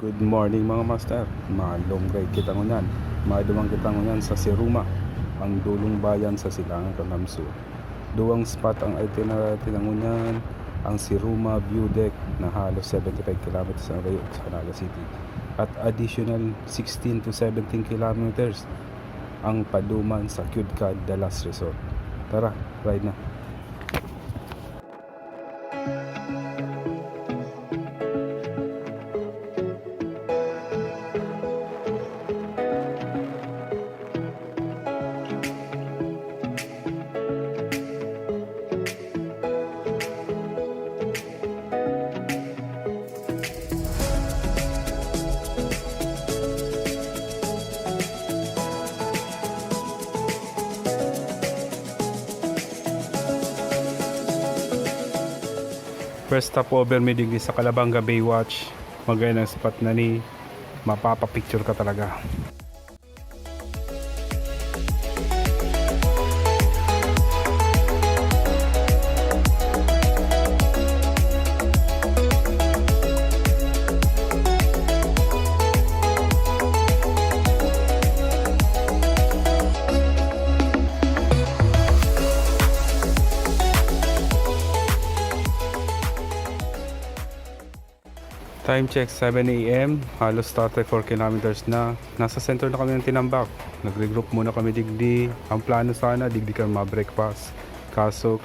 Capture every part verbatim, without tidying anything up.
Good morning, mga master. Malunggay kita ngunyan. Maduman kita ngunyan sa Siruma, ang dulong bayan sa silangan kan Hamso. Duwang spot ang itinerary natin ngunyan, ang Siruma View Deck na halos seventy-five kilometers ang layo sa Naga City at additional sixteen to seventeen kilometers ang paduman sa Kyudkad, The Last Resort. Tara, ride na! First stopover mi digdi sa Calabanga Baywatch. Magayon ang spot na ni, mapapapicture ka talaga. Time check, seven a m, halos thirty-four kilometers na. Nasa sentro na kami ng Tinambac. Nagre-group muna kami digdi. Ang plano sana, digdi kami ma-breakfast. Kaso,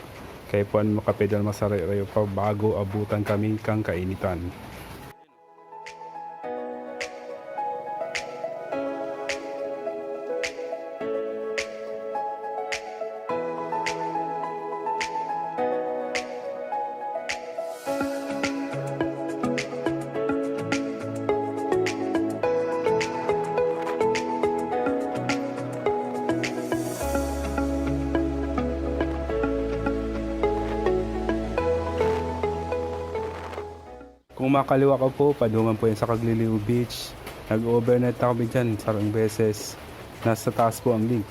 kaipuhan makapedal masarayo-rayo pa bago abutan kami kan kainitan. Kung makaliwa ka po, paduman po yan sa Cagliliw Beach. Nag-overnight na kami dyan, sarong beses. Nasa taas po ang link.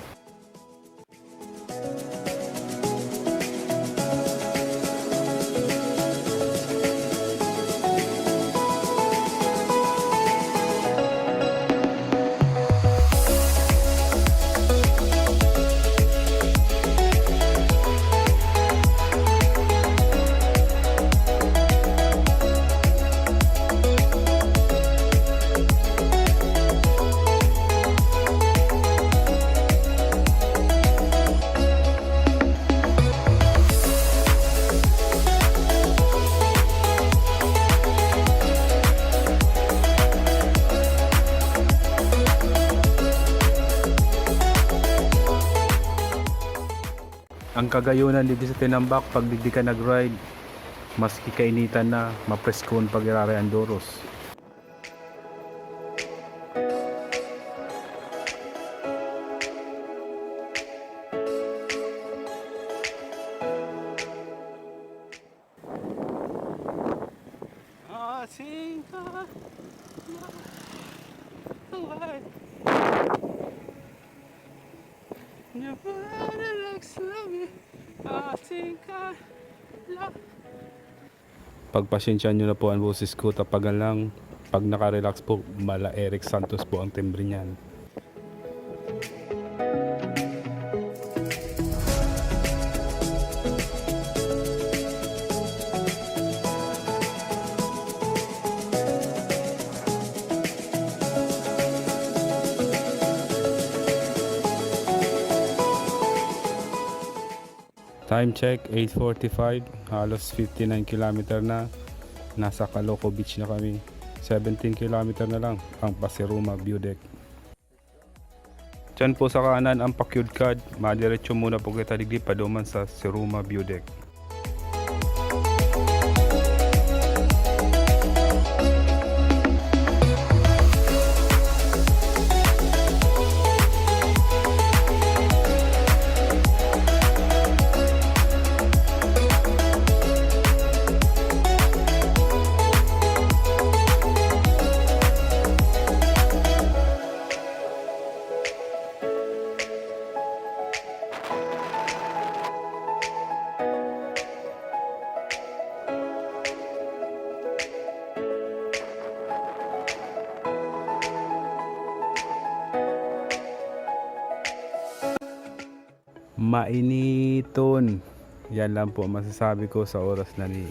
Ang kagayonan digdi sa Tinambac, pag digdi ka nag-ride, maski kainitan na, mapreskon pag iraray ang doros. Asing ka na, away. Never relax, love you. Asing ka lang. Pagpasensyahan nyo na po ang boses ko, tapagan lang. Pag naka-relax po, mala Eric Santos po ang timbre niyan. Time check, eight forty-five, halos fifty-nine kilometer na. Nasa Caloco Beach na kami. Seventeen kilometer na lang ang pa-Siruma View Deck. Diyan po sa kanan ang pa-Kyudkad. Madiretso muna po kita digdi paduman sa Siruma View Deck. Mainiton. Yan lang po ang masasabi ko sa oras na ni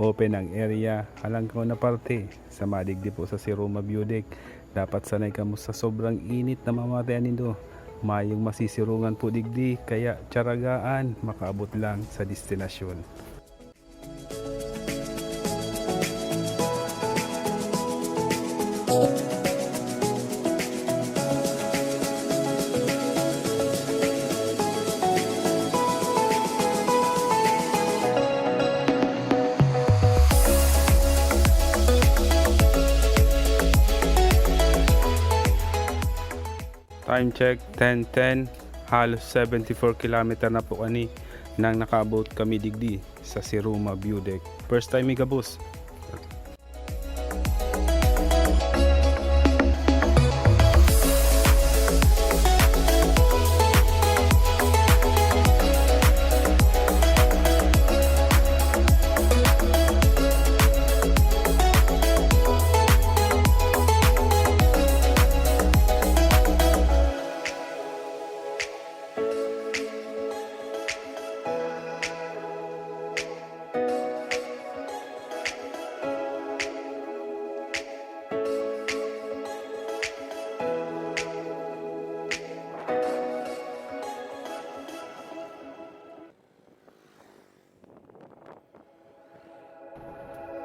open ang area. Halangkaw na parte sa madigdi po sa Siruma View Deck. Dapat sanay kamo sa sobrang init na mamatayan nindo. Mayong masisirungan po digdi, kaya tsaragaan makaabot lang sa destinasyon. Time check, ten ten. Halos seventy-four kilometer na po kani nang nakaabot kami digdi sa Siruma View Deck. First time mi gabos.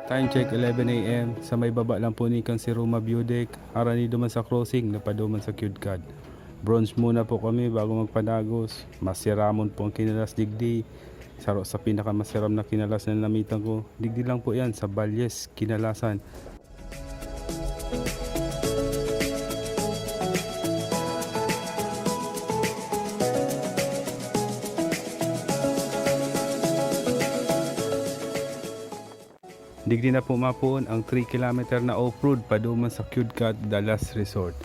Time check, eleven A M. Sa may baba lang po ni kan Siruma View Deck, harani duman sa crossing na paduman sa Q D CAD. Brunch muna po kami bago magpadagos. Masiramon po ang kinalas digdi. Saro sa pinakamasiram na kinalas na namitan ko, digdi lang po yan sa Valles, Kinalasan. Digdi na po mapoon ang three kilometer na off-road paduman sa Q D CAD The Last Resort.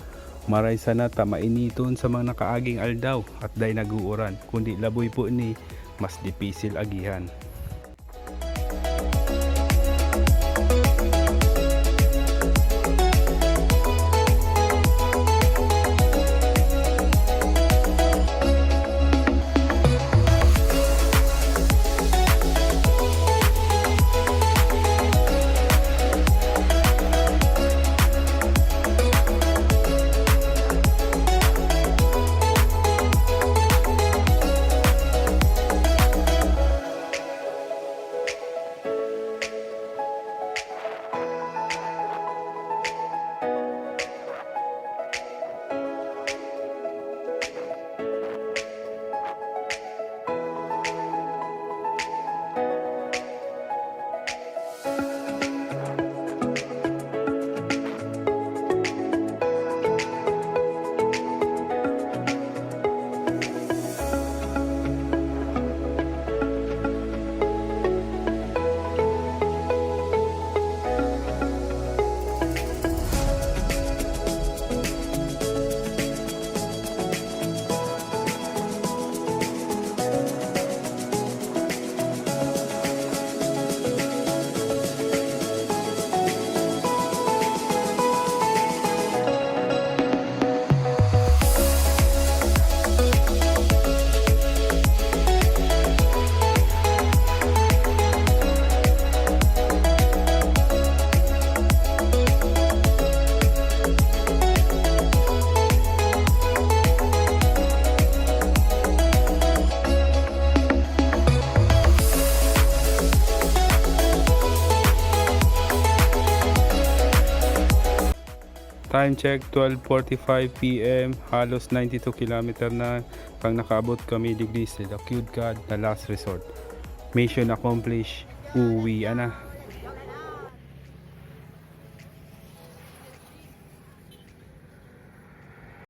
Maray sana ta mainiton sa mga nakaaging aldaw at dai nag-uuran, kundi laboy po ni mas dipisil agihan. Time check, twelve forty-five P M, halos ninety-two kilometer na kang nakaabot kami digdi sa Q D CAD na last resort. Mission accomplished, uwi na.